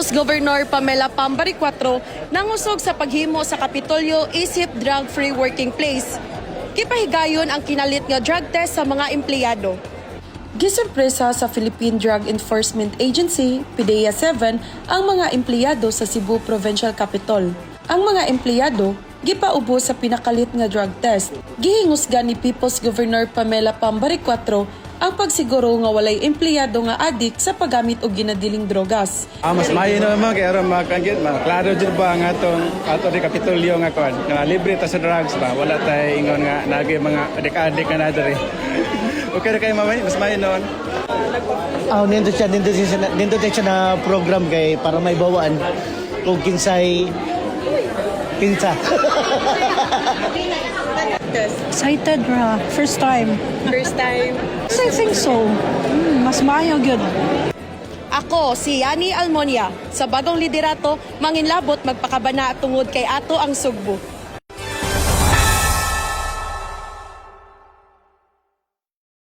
People's Governor Pamela Pam Baricuatro nangusog sa paghimo sa Kapitolyo isip drug-free working place. Gipahigayon ang kinalit nga drug test sa mga empleyado. Gisorpresa sa Philippine Drug Enforcement Agency, PDEA 7, ang mga empleyado sa Cebu Provincial Capitol. Ang mga empleyado gipaubo sa pinakalit nga drug test. Gihingusgan ni People's Governor Pamela Pam Baricuatro ang pagsiguro nga walay empleyado nga adik sa paggamit og ginadiling drogas. Ah, mas maayo naman kay aron makanggit, maklaro jud ba nga atong ato di Kapitolyo nga kuan, nga libre ta sa drugs ba, wala tay ingon nga nagi mga adik-adik nga na diri. Okay ra kay mamay, mas maayo noon. Ah, nindot siya na program kay para may bawaan kung kinsay kinsa. Excited ra. First time. First time. I think so. Mas maayo gyud. Ako si Yani Almonia sa bagong liderato manginlabot magpakabana tungod kay ato ang Sugbo.